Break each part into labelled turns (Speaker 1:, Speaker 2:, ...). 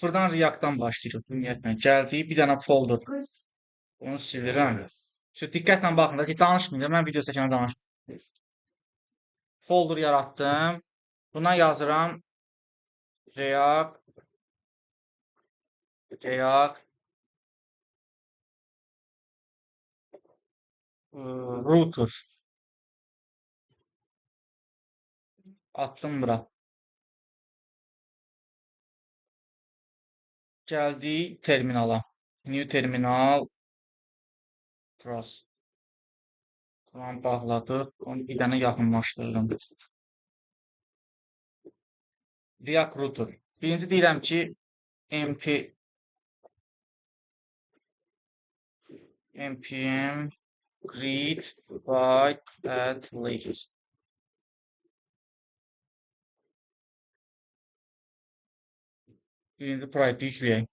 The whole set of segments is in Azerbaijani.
Speaker 1: Sıfırdan React-dan başlayırıq ümumiyyətlə. Gəldik, bir dənə folder. Onu silirəm. Şu, diqqətlə baxın da ki, danışmayın da, mən video çəkəndə danışmıram. Folder yaratdım. Buna yazıram React router. Attım bura. Gəldik terminala. New terminal. Trust. Tamam, bağladıq. Onu bir dənə yaxınlaşdırdım. React router. Birinci deyirəm ki, npm create vite at latest. Birinci proyekti yükləyək.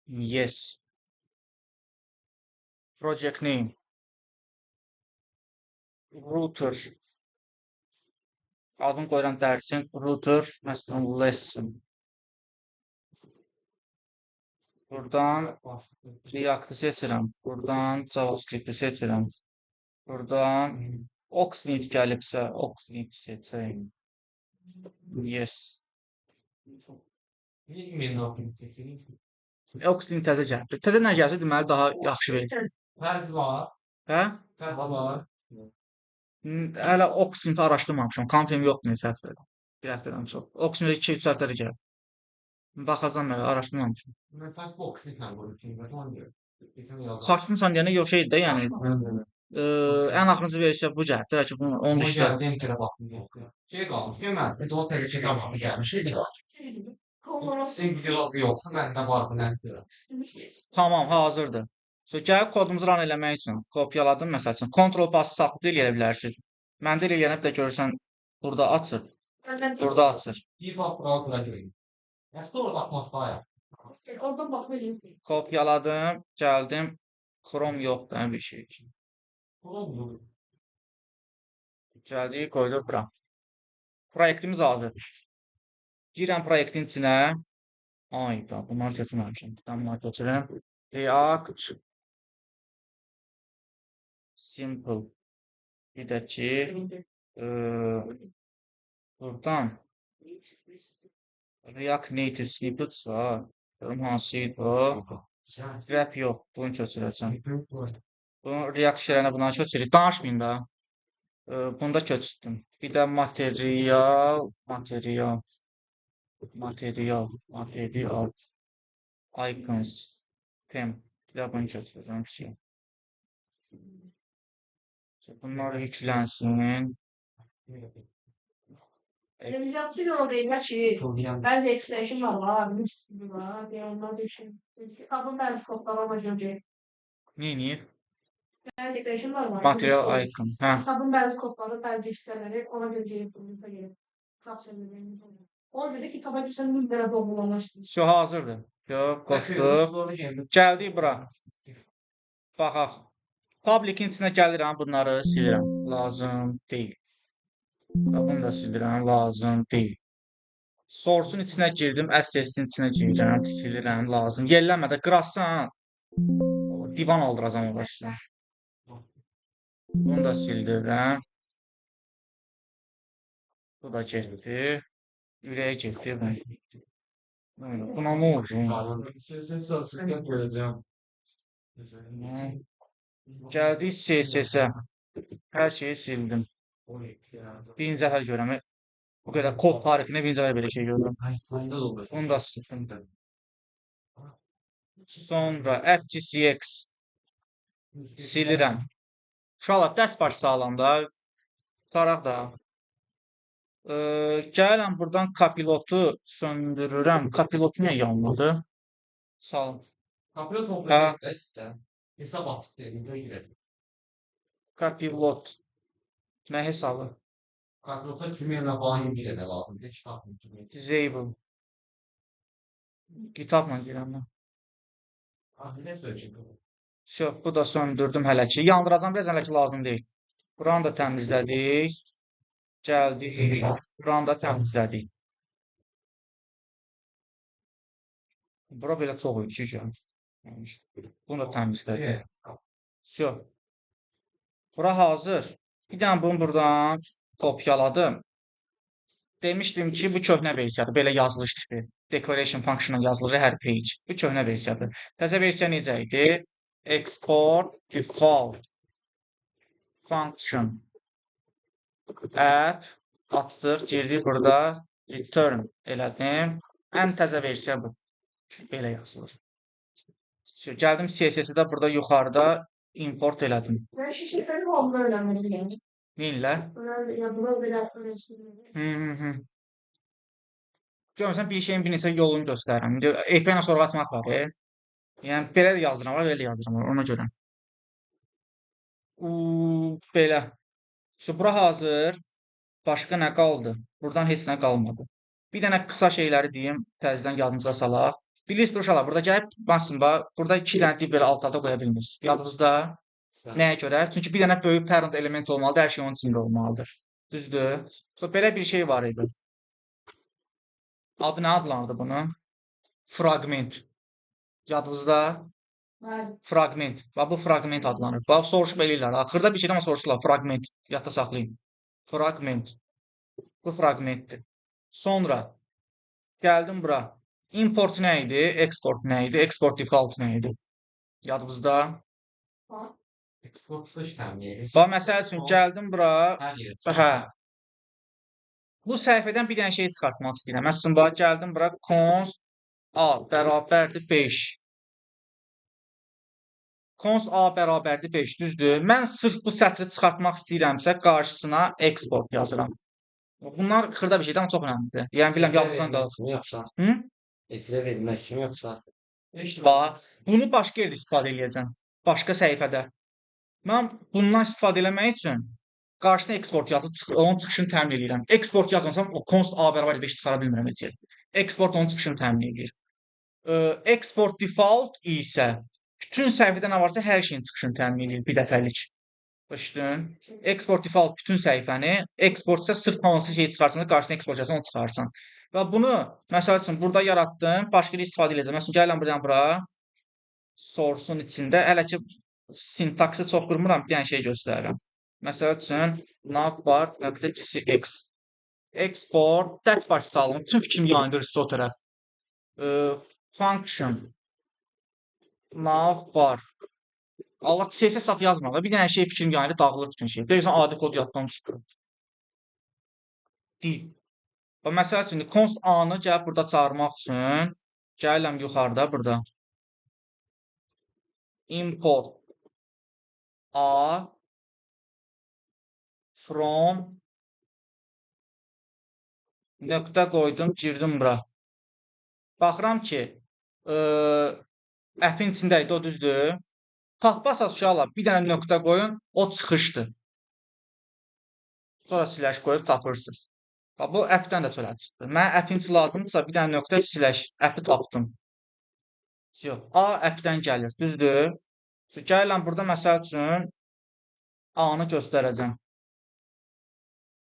Speaker 1: Yes. Project name. Router. Adını qoyuram dərsin. Router, məsələn, lesson. Buradan React-ı seçirəm. Buradan JavaScript-i seçirəm. Buradan Oxnit gəlibsə, Oxnit seçəyim. Yes. Oxnit təzə gəlibdir. Təzə nə gəlsə, deməli daha yaxşı verir.
Speaker 2: Fərq var.
Speaker 1: Hə?
Speaker 2: Fərq var.
Speaker 1: Hələ Oxnit araşdırmamışam. Kompim yoxdur neçə həftədir. Bir həftədən çox. Oxnit 2-3 həftədir gəlib. Baxacağam hələ, araşdırmamışam.
Speaker 2: Mən sadəcə Oxnitlə qurmuşum.
Speaker 1: Saçmısan deyənə yox şeydir də, yəni. Ən axırıncı versiya bu gəlib. Bəlkə bunu onu
Speaker 2: Ona
Speaker 1: işlə.
Speaker 2: gəldi, bir kərə baxdım, yoxdur. Şey qalmış, mən o təhlükə qabağı gəlmiş idi. Sizin video yoxsa məndə var bu nə?
Speaker 1: Tamam, hazırdır. So, gəlib kodumuzu run eləmək üçün kopyaladım məsəl üçün. Ctrl bas saxla eləyə bilərsiniz. Məndə elə eləyənə bir də görürsən burada açır. Burada açır.
Speaker 2: Bir bax browser'a girin. Ya sonra baxmaz ya.
Speaker 3: Oradan baxmalıyım.
Speaker 1: Kopyaladım, gəldim. Chrome yoxdur, yəni bir şey.
Speaker 2: Chrome yox.
Speaker 1: Gəldik, qoyduq bura. Proyektimiz hazır. Girəm proyektin içinə. Ay da, bunları keçirməmişəm. Ben bunları keçirirəm. React Simple. Bir də ki, buradan React Native Snippets var. Görüm hansı idi o. Web yox, bunu köçürəcəm. Bunu React işlərinə buna köçürük. Danışmayın da. Bunu da köçürdüm. Bir də material, material, material, material, icons, theme. Bir də bunu köçürürəm. Şey. Bunlar yüklənsin.
Speaker 3: Realizasyon o değil ki, bəzi extension var, var, yəni onlar düşün. Kitabın bəzi kodları ona görə.
Speaker 1: Nə edir?
Speaker 3: Bəzi extensionlar var.
Speaker 1: Material icon. Hə.
Speaker 3: Kitabın bəzi kodları, bəzi hissələri ona görə gelir. Kitab çevirməyimiz. Ona görə kitaba düşən min dənə doğrulanlaşdır.
Speaker 1: Şu hazırdır. Yox, qoşduq. Gəldik bura. Baxaq. Public-in içinə gəlirəm, bunları silirəm. Lazım deyil. Bunu da silirəm, lazım deyil. Source-un içinə girdim, assets-in içinə girirəm, silirəm, lazım. Yerlənmə də, qırarsan, divan aldıracam orada sizə. Bunu da sildirəm. Bu da getdi. Ürəyə getdi. Buna nə oldu? Gəldik CSS-ə. Hər şeyi sildim. Birinci dəfə görürəm. Bu qədər kod tarixində birinci dəfə belə şey görürəm. Bunu da sildim. Sonra FGCX silirəm. Uşaqlar, dərs baş sağlam da. Tutaraq da. Gəlirəm buradan kapilotu söndürürəm. Kapilot niyə yanmadı? Sağ ol.
Speaker 2: Kapilot
Speaker 1: Hə.
Speaker 2: Hesab açıq deyil.
Speaker 1: Kapilot. Nə hesabı?
Speaker 2: Kapilota kiminlə falan girmək lazımdır. Kitabla.
Speaker 1: Disable. Kitabla girəm mən.
Speaker 2: Nə söyləyəcəm?
Speaker 1: Yox, bu da söndürdüm hələ ki. Yandıracam biraz, hələ ki lazım deyil. Buranı da təmizlədik. Gəldik. Buranı da təmizlədik. Bura belə çox idi ki, yəni. Bunu da təmizlədim. Vsyo. Bura hazır. Bir dənə bunu buradan kopyaladım. Demişdim ki, bu köhnə versiyadır. Belə yazılış tipi. Declaration function yazılır hər page. Bu köhnə versiyadır. Təzə versiya necə idi? Export default function app açdıq, girdik burada return elədim. Ən təzə versiya bu. Belə yazılır. Gəldim CSS-i də burada yuxarıda import elədim.
Speaker 3: Ben şişeleri olma öğrenmedim yani.
Speaker 1: Neynlə?
Speaker 3: Ya buna belə öğrendim.
Speaker 1: Hı. Görmüsən, bir şeyin bir neçə yolunu göstərirəm. İndi API ilə sorğu atmaq var. Yəni belə də yazdıram var, belə də yazdıram var, ona görə. U, belə. So, bura hazır. Başqa nə qaldı? Buradan heç nə qalmadı. Bir dənə qısa şeyləri deyim, təzədən yadımıza salaq. Bilirsiniz uşaqlar, burada gəlib basın, bax, burada iki dənə div belə alt-alta qoya bilmirsiniz. Yadınızda? Nəyə görə? Çünki bir dənə böyük parent element olmalıdır, hər şey onun içində olmalıdır. Düzdür? So, belə bir şey var idi. Adı nə adlanırdı bunun? Fragment. Yadınızda?
Speaker 3: Bəli.
Speaker 1: Fragment. Bax, bu fragment adlanır. Bax, soruşub eləyirlər. Xırda bir şeydən amma soruşurlar. Fragment. Yadda saxlayın. Fragment. Bu fragmentdir. Sonra gəldim bura. Import nə idi? Export nə idi? Export default nə idi? Yadınızda?
Speaker 2: Export işləmir.
Speaker 1: Bax, məsəl üçün gəldim bura.
Speaker 2: Hər yerdə.
Speaker 1: Hə. Bu səhifədən bir dənə şey çıxartmaq istəyirəm. Məsələn, bax, gəldim bura const a bərabərdir 5. Const a bərabərdir 5, düzdür? Mən sırf bu sətri çıxartmaq istəyirəmsə, qarşısına export yazıram. Bunlar xırda bir şeydir, amma çox önəmlidir. Yəni bilirəm yadınızdan qalır.
Speaker 2: Yoxsa?
Speaker 1: Hı?
Speaker 2: Efirə vermək üçün yoxsa?
Speaker 1: Bax, bunu başqa yerdə istifadə eləyəcəm. Başqa səhifədə. Mən bundan istifadə eləmək üçün qarşısına export yazıb onun çıxışını təmin eləyirəm. Export yazmasam o const a bərabər 5 çıxara bilmirəm heç yerdə. Export onun çıxışını təmin eləyir. Export default isə bütün səhifədə nə varsa hər şeyin çıxışını təmin eləyir bir dəfəlik. Başladın. Export default bütün səhifəni, export isə sırf hansı şeyi çıxarsan da qarşısına export yazsan onu çıxarsan. Və bunu məsəl üçün burada yaratdım, başqa yerdə istifadə edəcəm. Məsələn, gəlirəm buradan bura source-un içində hələ ki sintaksi çox qurmuram, bir dənə şey göstərirəm. Məsəl üçün navbar.jsx export dərs başı salın. Bütün fikrim yayındırır sizə o tərəf. Function navbar. Allah CSS sat yazmalı. Bir dənə şey fikrim yayındır, dağılır bütün şey. Deyirsən adi kod yaddan çıxır. Div. Bax, məsəl üçün const a-nı gəlib burada çağırmaq üçün gəlirəm yuxarıda burada. Import a from nöqtə qoydum, girdim bura. Baxıram ki, app'in içində idi, o düzdür. Tapmasaz uşaqlar, bir dənə nöqtə qoyun, o çıxışdır. Sonra slash qoyub tapırsınız. Bax, bu app'dən də çölə çıxdı. Mənə app'in içi lazımdırsa, bir dənə nöqtə slash app'i tapdım. Yox, A app'dən gəlir, düzdür. Gəlirəm burada məsəl üçün A-nı göstərəcəm.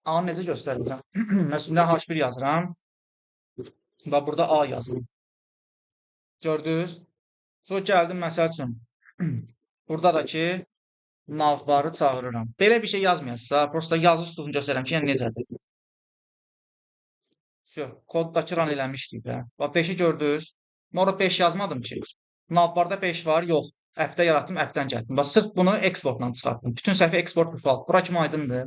Speaker 1: A-nı necə göstərəcəm? Məsələn, H1 yazıram. Və burada A yazıram. Gördünüz? Sonra gəldim məsəl üçün. Burada da ki, navbarı çağırıram. Belə bir şey yazmayasınız. Prosta yazı üslubunu göstərirəm ki, yəni necədir. Vsyo, koddakı run eləmişdik də. Bax, 5-i gördünüz. Mən orada 5 yazmadım ki. Navbarda 5 var, yox. App'də yaratdım, app'dən gəldim. Bax, sırf bunu exportla çıxartdım. Bütün səhifə export default. Bura kimi aydındır.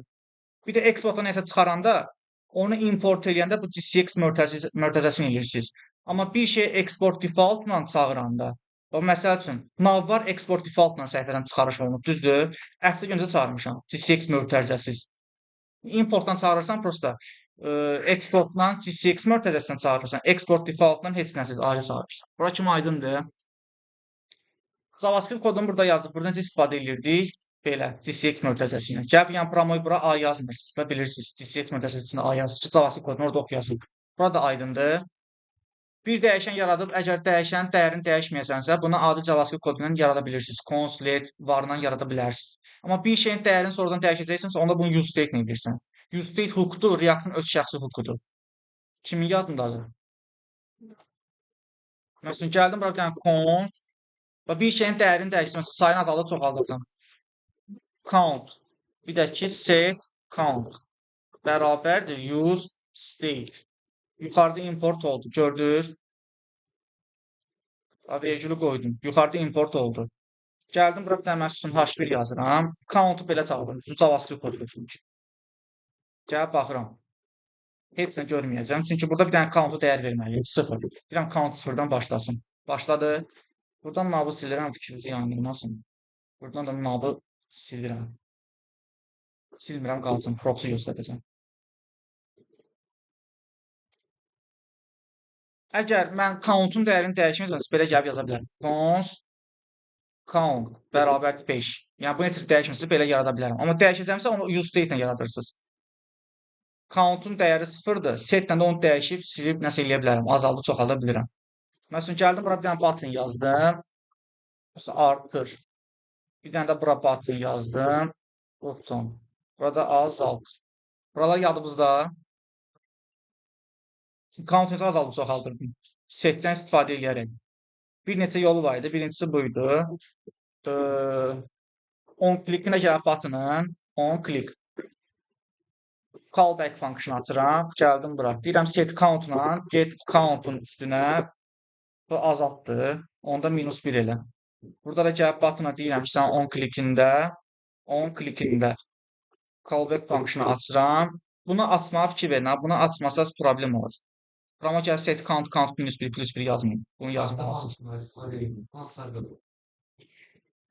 Speaker 1: Bir də exportla nəsə çıxaranda, onu import eləyəndə bu JSX mötərizəsini eləyirsiniz. Amma bir şey export defaultla çağıranda, bax, məsəl üçün, navbar export defaultla səhifədən çıxarış olunub, düzdür? App'də öncə çağırmışam, JSX mötərizəsiz. Importdan çağırırsan, prosta exportla JSX mötərizəsindən çağırırsan, export defaultla heç nəsiz ayrı çağırırsan. Bura kimi aydındır. JavaScript kodunu burada yazıb, burada necə istifadə edirdik? Belə, JSX mötərizəsi ilə. Gəlib, yəni, promoy bura A yazmırsınız da, bilirsiniz. JSX mötərizəsi içində A yazır ki, JavaScript kodunu orada oxuyasın. Burada aydındır. Bir dəyişən yaradıb, əgər dəyişən dəyərini dəyişməyəsənsə, bunu adi JavaScript kodu ilə yarada bilirsiniz. Const, let, varla yarada bilərsiniz. Amma bir şeyin dəyərini sonradan dəyişəcəksənsə, onda bunu use state ilə edirsən. Use state hookdur, React-ın öz şəxsi hookudur. Kimin yadındadır? Məsələn, gəldim bura bir dənə const və bir şeyin dəyərini dəyişdirmək üçün sayını azaldıb çoxaldacam. Count. Bir də ki, set count bərabərdir use state. Yuxarıda import oldu. Gördünüz? Vergülü qoydum. Yuxarıda import oldu. Gəldim bura bir dənə məsəl üçün H1 yazıram. Count-u belə çağırıram. Javascript kodu çünki. Gəlib baxıram. Heç nə görməyəcəm. Çünki burada bir dənə count-u dəyər verməliyim. 0. Deyirəm count 0-dan başlasın. Başladı. Buradan navı silirəm fikrinizi yandırmasın. Buradan da navı silirəm. Silmirəm, qalsın. Props-u göstərəcəm. Əgər mən count-un dəyərini dəyişməsəm, belə gəlib yaza bilərəm. Const count bərabərdir 5. Yəni bunu heç dəyişməsə belə yarada bilərəm. Amma dəyişəcəmsə onu use state ilə yaradırsınız. Count-un dəyəri 0-dır. Set-lə də onu dəyişib, silib nəsə eləyə bilərəm. Azaldıb, çoxalda bilirəm. Məsələn, gəldim bura bir dənə button yazdım. Məsələn, artır. Bir dənə də bura button yazdım. Button. Burada azalt. Buralar yadımızda. Count necə azaldıb, çoxaldırdım. Setdən istifadə edərək. Bir neçə yolu var idi. Birincisi buydu. On click-inə gəlib button-ın. On click. Callback function açıram. Gəldim bura. Deyirəm set count-la get count-un üstünə bu azaltdı. Onda minus 1 elə. Burada da gəlib button-a deyirəm ki, sən on click-ində callback function açıram. Bunu açmağa fikir verin. Bunu açmasanız problem olacaq. Amma gəl set count, count minus 1 plus 1 yazmayın. Bunu yazmalısınız.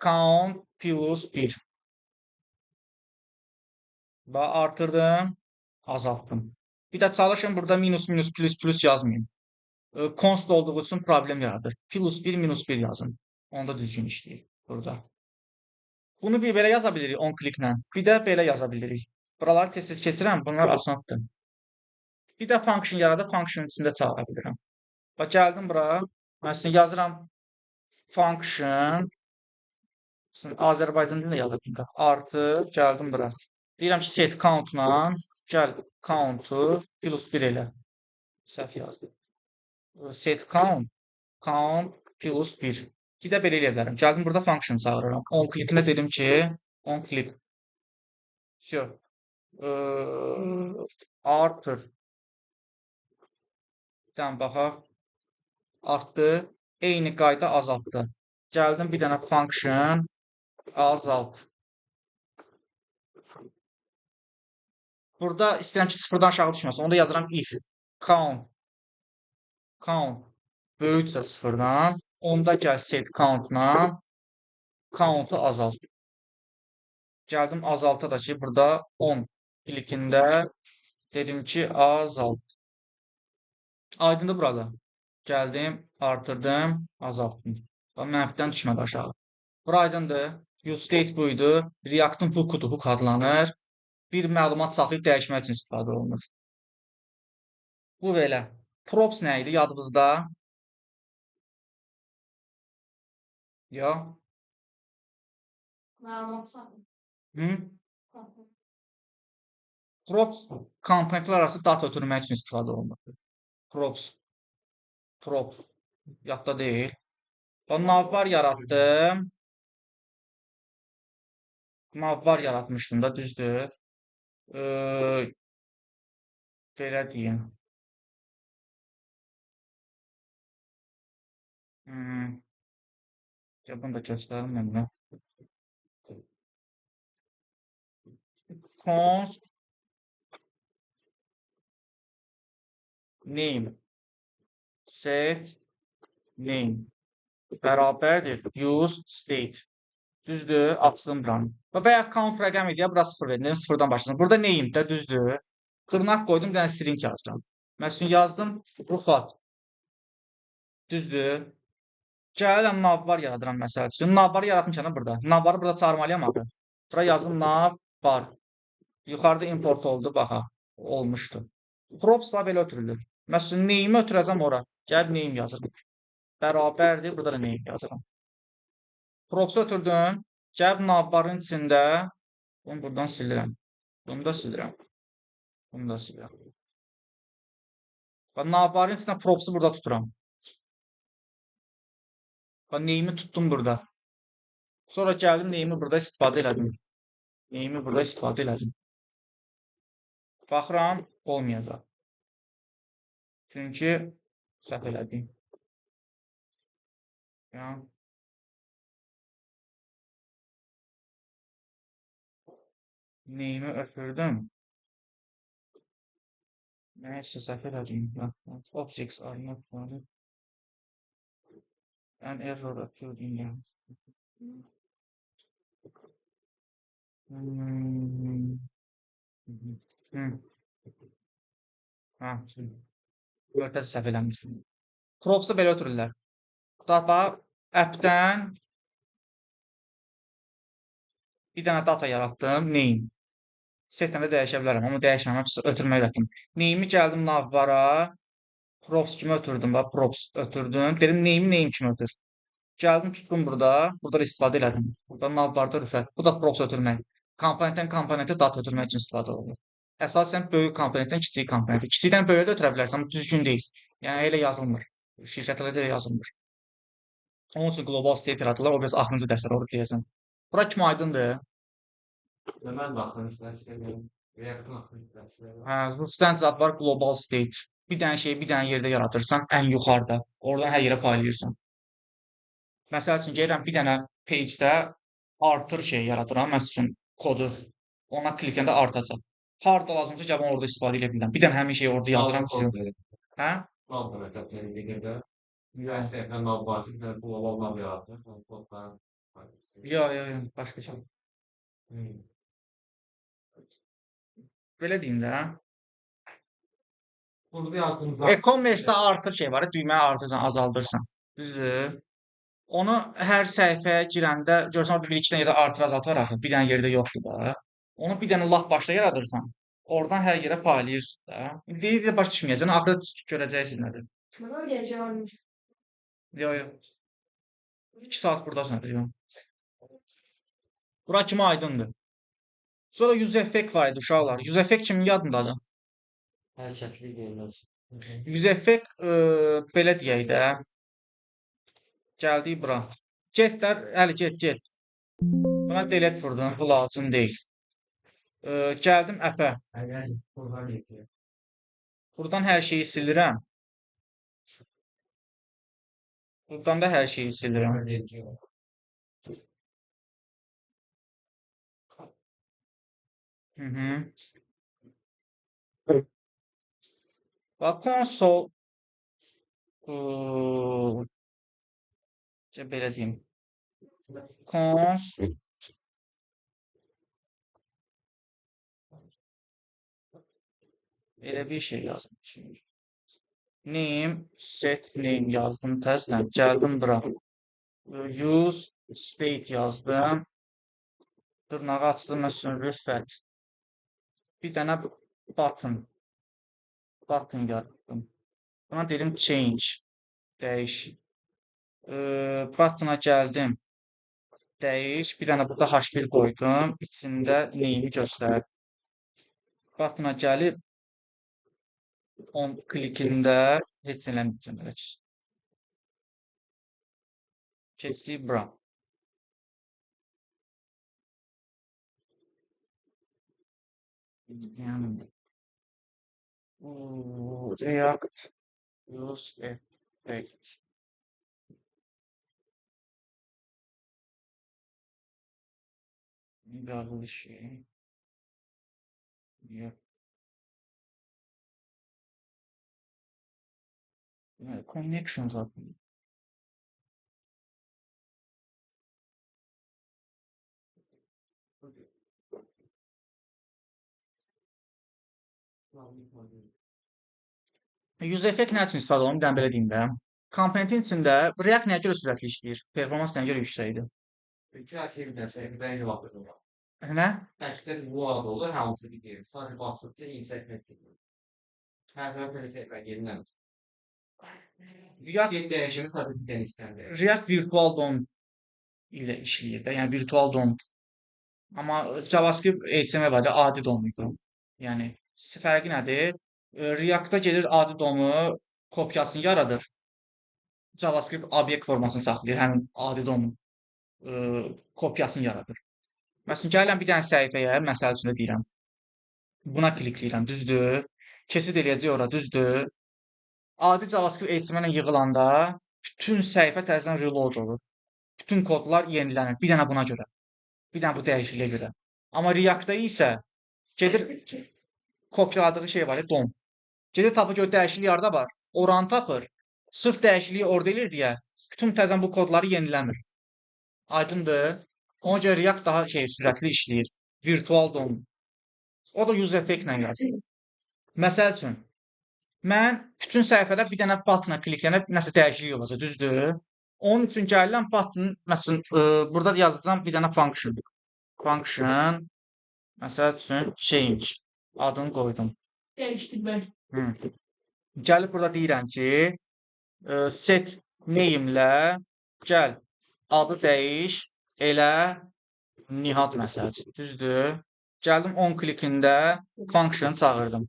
Speaker 1: Count plus 1. Və artırdım, azaltdım. Bir də çalışın burada minus minus plus plus yazmayın. Const olduğu üçün problem yaradır. Plus 1 minus 1 yazın. Onda düzgün işləyir burada. Bunu bir belə yaza bilirik on click-lə. Bir də belə yaza bilirik. Buraları tez-tez keçirəm. Bunlar asandır. Bir də function yaradıb function içində çağıra bilirəm. Bax, gəldim bura. Məsələn, yazıram function. Azərbaycan dilində yazırdım da. Artı, gəldim bura. Deyirəm ki, set count-la gəl count-u plus 1 elə. Səhv yazdım. Set count, count plus 1. Bir də belə eləyə bilərəm. Gəldim burada function çağırıram. On click-nə dedim ki, on click. Vsyo. Artır. Bir dənə baxaq. Artdı. Eyni qayda azaltdı. Gəldim bir dənə function azalt. Burada istəyirəm ki, sıfırdan aşağı düşməsin. Onda yazıram if count böyüksə sıfırdan, onda gəl set count-la count-u azalt. Gəldim azalta da ki, burada 10 ilkində dedim ki, azalt. Aydındır burada. Gəldim, artırdım, azaltdım. Mənfidən düşmədi aşağı. Bura aydındır. Use state buydu. React-ın hookudur, hook adlanır. Bir məlumat saxlayıb dəyişmək üçün istifadə olunur. Bu belə. Props nə idi yadınızda? Yox.
Speaker 3: Məlumat saxlayıb.
Speaker 1: Hı? Props komponentlər arası data ötürmək üçün istifadə olunur. Props. Props. Yadda deyil. Navbar yaratdım. Navbar yaratmışdım da, düzdür. Belə deyim. Bunu da göstərim mən də. Const name set name bərabərdir use state. Düzdür, açdım buranı. Və bayaq count rəqəm idi ya, bura 0 verdim, sıfırdan başlasın. Burada name də düzdür. Tırnaq qoydum, bir dənə string yazıram. Məsələn, yazdım Rufat. Düzdür. Gəlirəm, navbar yaradıram məsəl üçün. Navbarı yaratmışam da burada. Navbarı burada çağırmalıyam axı. Bura yazdım navbar. Yuxarıda import oldu, baxa. Olmuşdu. Props var, belə ötürülür. Məsələn, name-i ötürəcəm ora. Gəlib name yazıram. Bərabərdir, burada da name yazıram. Props-u ötürdüm. Gəlib navbarın içində bunu buradan silirəm. Bunu da silirəm. Bunu da silirəm. Bax, navbarın içində props-u burada tuturam. Bax, name'i tutdum burada. Sonra gəldim name'i burada istifadə elədim. Name'i burada istifadə elədim. Baxıram, olmayacaq. Çünki səhv elədim. Ya. Name'i ötürdüm. Nəysə səhv elədim. Objects are not found. An error occurred in the Hmm. Hmm. Ha, Görtəz səhv eləmişdim. Props'da belə ötürürlər. Data app-dən bir dənə data yaratdım. Name. Setlə də dəyişə bilərəm, amma dəyişməmək ötürmək öyrətdim. Name'i gəldim navbara. Props kimi ötürdüm, bax props ötürdüm. Dedim name'i name kimi ötür. Gəldim tutdum burada. Burada da istifadə elədim. Burada navbarda Rüfət. Bu da props ötürmək. Komponentdən komponentə data ötürmək üçün istifadə olunur. Əsasən böyük komponentdən kiçik komponentə. Kiçikdən böyüyə də ötürə bilərsən, amma düzgün deyil. Yəni elə yazılmır. Şirkətlərdə də elə yazılmır. Onun üçün global state yaradırlar. O biraz axırıncı dərslər orada deyəcəm. Bura kimi aydındır?
Speaker 2: Mən də axırıncı dərslərə React-ın axırıncı dərslərə.
Speaker 1: Hə, Zustand zad var, global state. Bir dənə şeyi bir dənə yerdə yaradırsan, ən yuxarıda. Oradan hər yerə paylayırsan. Məsəl üçün gəlirəm bir dənə page-də artır şey yaradıram, məsəl üçün kodu. Ona klikləndə artacaq. Harda lazımsa gəlib onu orada istifadə edə bilirəm. Bir dənə həmin şeyi orada yazdıram. Hə?
Speaker 2: Nav da məsəl üçün gedir. UI səhifə nav var, bir dənə global nav yaradır. Onun kodların.
Speaker 1: Yox, yox, yox, başqa şey.
Speaker 2: Hmm.
Speaker 1: Belə deyim də.
Speaker 2: Burada yazdığımız
Speaker 1: E-commerce-də artır şey var, düymə artırsan, azaldırsan. Düzdür? Onu hər səhifəyə girəndə görsən orada bir iki dənə yerdə artır azalt var axı, bir dənə yerdə yoxdur da. Onu bir dənə lap başda yaradırsan. Oradan hər yerə paylayırsın da. İndi də başa düşməyəcəksən, axırda görəcəksiniz nədir.
Speaker 3: Mənə deyəcəm.
Speaker 1: Yox, yox. 2 saat buradasan, yox. Bura kimi aydındır. Sonra use effect var idi uşaqlar. Use effect kimin yadındadır?
Speaker 2: Hərəkətli deyilmez.
Speaker 1: Use effect belə deyək də. Gəldik bura. Getlər, Əli get, get. Buna delete vurdum, bu lazım deyil. Gəldim app-ə. Buradan hər şeyi silirəm. Buradan da hər şeyi silirəm. Hı. Bax, konsol belə deyim. Cons elə bir şey yazmışım. Name, set name yazdım təzdən. Gəldim bura. Use state yazdım. Dırnağı açdım, məsələn, Rüfət. Bir dənə button. Button yaratdım. Buna dedim change. Dəyiş. Button-a gəldim. Dəyiş. Bir dənə burada H1 qoydum. İçində name'i göstər. Button-a gəlib on klikində heç eləməyəcəm belə. Keçdik bura. Yəni React use effect. Yazılışı. Yox. Connections adlı. Use effect nə üçün istifadə olunur? Bir dənə belə deyim də. Komponentin içində React nəyə görə sürətli işləyir? Performans nəyə görə yüksəkdir?
Speaker 2: Çünki hər şey bir dənə səhifədə eyni vaxtda olur.
Speaker 1: Nə?
Speaker 2: Təkdə bu arada olur, hər hansı bir yer. Sadəcə basdıqca eyni səhifə gedir. Hər səfər belə səhifə yenilənmir.
Speaker 1: React
Speaker 2: Şey dəyişəni sadəcə bir dənə istəyən dəyişir.
Speaker 1: React virtual DOM ilə işləyir də, yəni virtual DOM. Amma JavaScript HTML var da, adi DOM idi. Yəni fərqi nədir? React-da gedir adi DOM-u kopyasını yaradır. JavaScript obyekt formasını saxlayır, həmin adi DOM-un kopyasını yaradır. Məsələn, gəlirəm bir dənə səhifəyə, məsəl üçün də deyirəm. Buna klikləyirəm, düzdür? Keçid eləyəcək ora, düzdür? Adi JavaScript HTML-lə yığılanda bütün səhifə təzədən reload olur. Bütün kodlar yenilənir. Bir dənə buna görə. Bir dənə bu dəyişikliyə görə. Amma React-da isə gedir kopyaladığı şey var ya, DOM. Gedir tapır ki, o dəyişiklik harda var? Oranı tapır. Sırf dəyişikliyi orada eləyir deyə bütün təzədən bu kodları yeniləmir. Aydındır? Ona görə React daha sürətli işləyir. Virtual DOM. O da use effect-lə yazılır. Məsəl üçün, mən bütün səhifədə bir dənə button-a kliklənib nəsə dəyişiklik olacaq, düzdür? Onun üçün gəlirəm button, məsələn, burada da yazacağam bir dənə function. Function, məsəl üçün change adını qoydum.
Speaker 3: Dəyişdirmək.
Speaker 1: Hı. Gəlib burada deyirəm ki, set name-lə gəl adı dəyiş elə Nihat məsəl üçün, düzdür? Gəldim on klikində function çağırdım.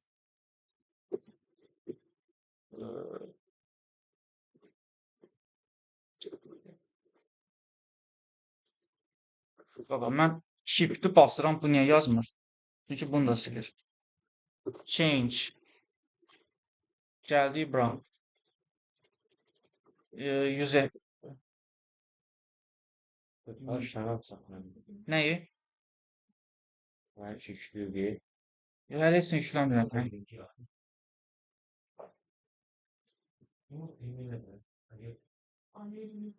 Speaker 1: Baba, mən shift-i basıram, bu niyə yazmır? Çünki bunu da silir. Change. Gəldik bura. User. Nəyi? Yox, hələ heç nə yüklənmirəm.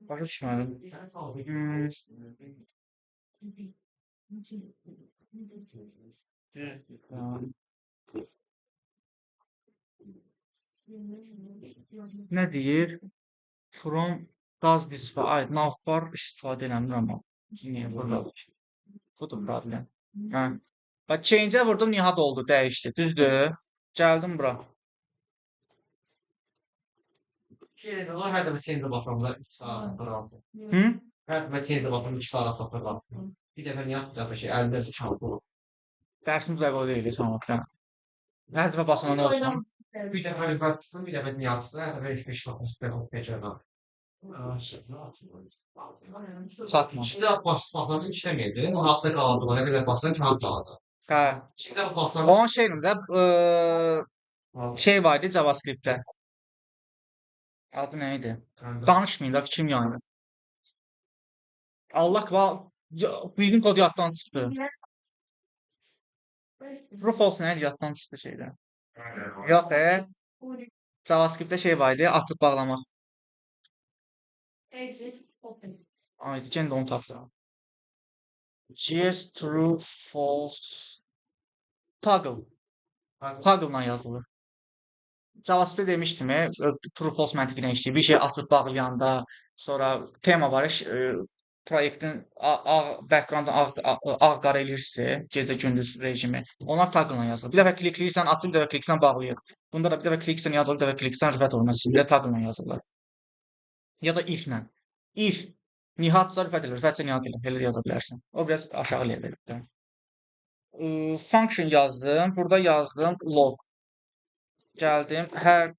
Speaker 1: Başa düşmədim. Düz. Nə deyir? From does this ay, navbar istifadə eləmir amma. Niyə burada? Budur problem. Hə. Bax, change-ə vurdum, Nihat oldu, dəyişdi. Düzdür? Gəldim bura.
Speaker 2: Hər dəfə change-ə basanda 3 saat qıraltı.
Speaker 1: Hı?
Speaker 2: Hər dəfə change-ə basanda 2 saat saxlayır. Bir dəfə Nihat, bir dəfə şey, əlində şanslı olur.
Speaker 1: Dərsin bu dəqiqə o deyil, heç olmaz. Hər dəfə basanda nə olsun?
Speaker 2: Bir dəfə Rüfət çıxdı, bir dəfə Nihat çıxdı, hər dəfə 5 saat becərəm.
Speaker 1: Çatma.
Speaker 2: Şimdi basmaqlarım işləməyəcək. O haqda qaldı, nə qədər bassan kağız qaldı.
Speaker 1: Hə.
Speaker 2: Şimdi bassan
Speaker 1: Onun şeydir də, şey var idi JavaScript-də. Adı nə idi? Danışmayın da, fikrim yandı. Allah bizim kod yaddan çıxdı. True false nə idi? Yaddan çıxdı şeydə. Yox, JavaScript-də şey var idi, açıb bağlamaq.
Speaker 3: Exit open.
Speaker 1: Ay, yenə də onu tapdıram. JS true false toggle. Toggle-la yazılır. JavaScript demişdim, true false məntiqi ilə işləyir. Bir şey açıb bağlayanda, sonra tema var, proyektin ağ background-ı ağ qara eləyirsə, gecə gündüz rejimi. Onlar toggle-la yazılır. Bir dəfə klikləyirsən, açır, bir dəfə klikləyirsən, bağlayır. Bunda da bir dəfə klikləyirsən, yad olur, bir dəfə klikləyirsən, rüfət olur. Məsələn, bir də toggle-la yazılır. Ya da if-lə. If Nihatsa rüfət elə, rüfətsə Nihat elə. Elə də yaza bilərsən. O biraz aşağı leveldir. Function yazdım. Burada yazdım log. Gəldim. Hər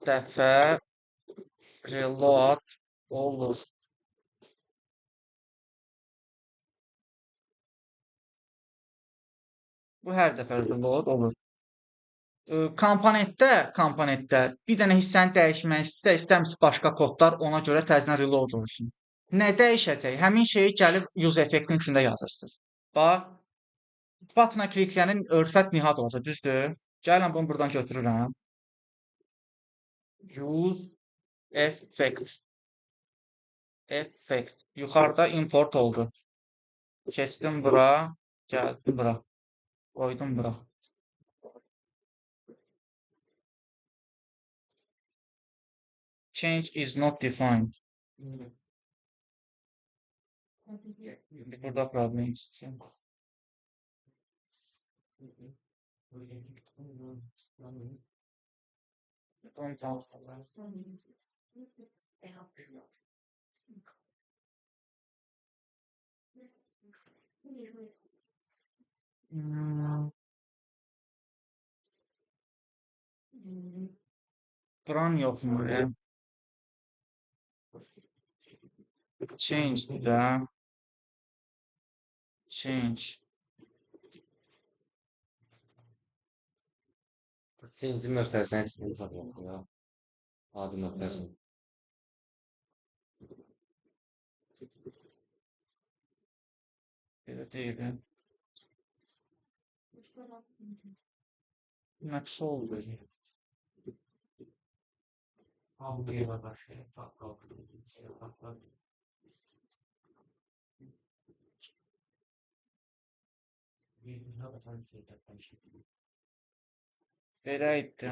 Speaker 1: dəfə reload olur. Bu hər dəfə reload olur. Komponentdə bir dənə hissəni dəyişmək istəsə, istəmirsə başqa kodlar ona görə təzədən reload olursun. Nə dəyişəcək? Həmin şeyi gəlib use effect-in içində yazırsınız. Bax, button-a klikləyənin Rüfət Nihat olacaq, düzdür? Gəlirəm, bunu buradan götürürəm. Use effect. Effect. Yuxarıda import oldu. Keçdim bura, gəldim bura. Qoydum bura. Change is not defined. Burada problem çıxır. Buran yoxmu? Change də. Change.
Speaker 2: Change'in möhtərisini içində saxlamaq ya. Adi möhtərisini.
Speaker 1: Belə deyil. Nəqs oldu. Belə idi.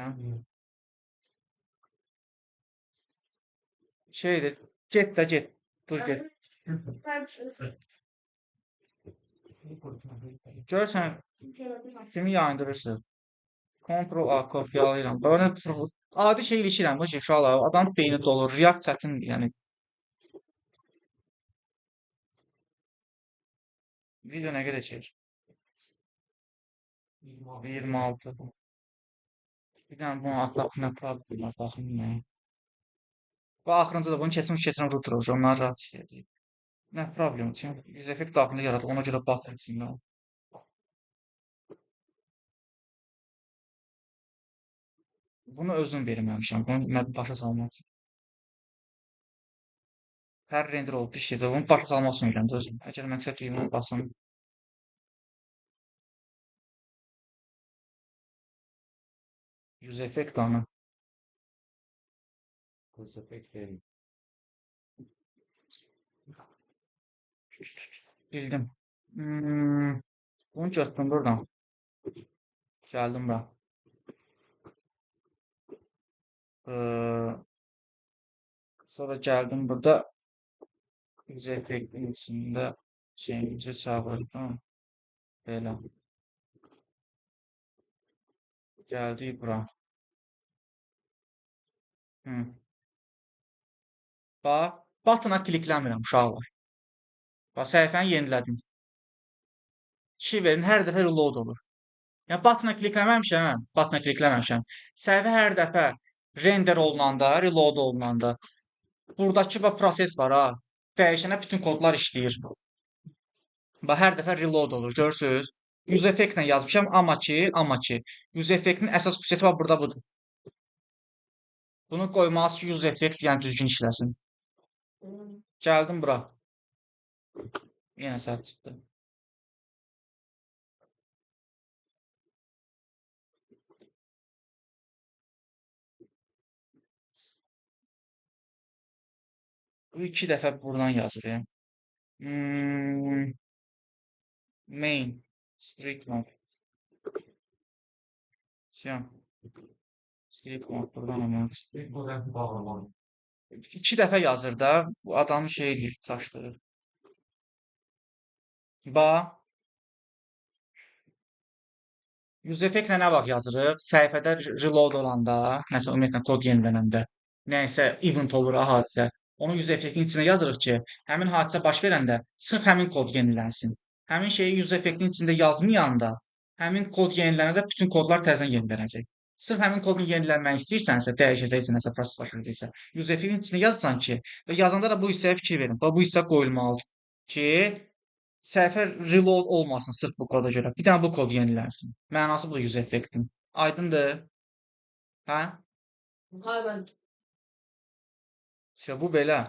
Speaker 1: Şeydir, get də get. Dur get. Görürsən, kimi yayındırırsınız? Ctrl A kopyalayıram. Böyle adi şey ilişirəm bu ki, uşaqlar, adam beyni dolur. React çətindir, yəni. Video nə qədər çəkir? 26. Bir dənə bunu atlaq nə problem var, baxın nə. Bu axırıncı da bunu keçmiş keçirən router olacaq, onlar rahat işləyəcək. Nə problem? Çünki yüz effekt daxilində yaradır, ona görə batır içində. Bunu özüm verməmişəm, bunu mən başa salmaq üçün. Hər render olub işləyəcək, bunu başa salmaq üçün elədim özüm. Əgər məqsəd düyümünü basım. Yüz effekt anı.
Speaker 2: Yüz effekt verin.
Speaker 1: Bildim. Bunu götürdüm buradan. Gəldim bura. Sonra gəldim burada. Yüz effektin içində şeyimizi çağırdım. Belə. Gəldik bura. Bax, button-a klikləmirəm uşaqlar. Bax, səhifəni yenilədim. 2 verin, hər dəfə reload olur. Yəni, button-a klikləməmişəm, button-a klikləməmişəm. Səhifə hər dəfə render olunanda, reload olunanda, buradakı bax, proses var ha, dəyişənə bütün kodlar işləyir. Bax, hər dəfə reload olur, görürsünüz. Use effect-lə yazmışam, amma ki, use effect-in əsas xüsusiyyəti bax, burada budur. Bunu qoymalısınız ki, use effect, yəni düzgün işləsin. Gəldim bura. Yenə səhv çıxdı. Bu iki dəfə buradan yazır. Main. Strict mode. Strict mode buradan ama.
Speaker 2: Strict mode bağlamalı.
Speaker 1: İki dəfə yazır da, bu adamı şey eləyir, çaşdırır. Ba. Use effect-lə nə vaxt yazırıq? Səhifədə reload olanda, nəsə ümumiyyətlə kod yenilənəndə, nəsə event olur, ha, hadisə. Onu use effect-in içinə yazırıq ki, həmin hadisə baş verəndə sırf həmin kod yenilənsin. Həmin şeyi use effect-in içində yazmayanda, həmin kod yenilənəndə bütün kodlar təzədən yenilənəcək. Sırf həmin kodun yenilənməni istəyirsənsə, dəyişəcəksən, nəsə proses baş verəcəksə, use effect-in içində yazırsan ki, və yazanda da bu hissəyə fikir verin. Bax, bu hissə qoyulmalıdır ki, səhifə reload olmasın sırf bu koda görə. Bir dənə bu kod yenilənsin. Mənası budur use effect-in. Aydındır? Hə?
Speaker 3: Hayır.
Speaker 1: İşte bu belə.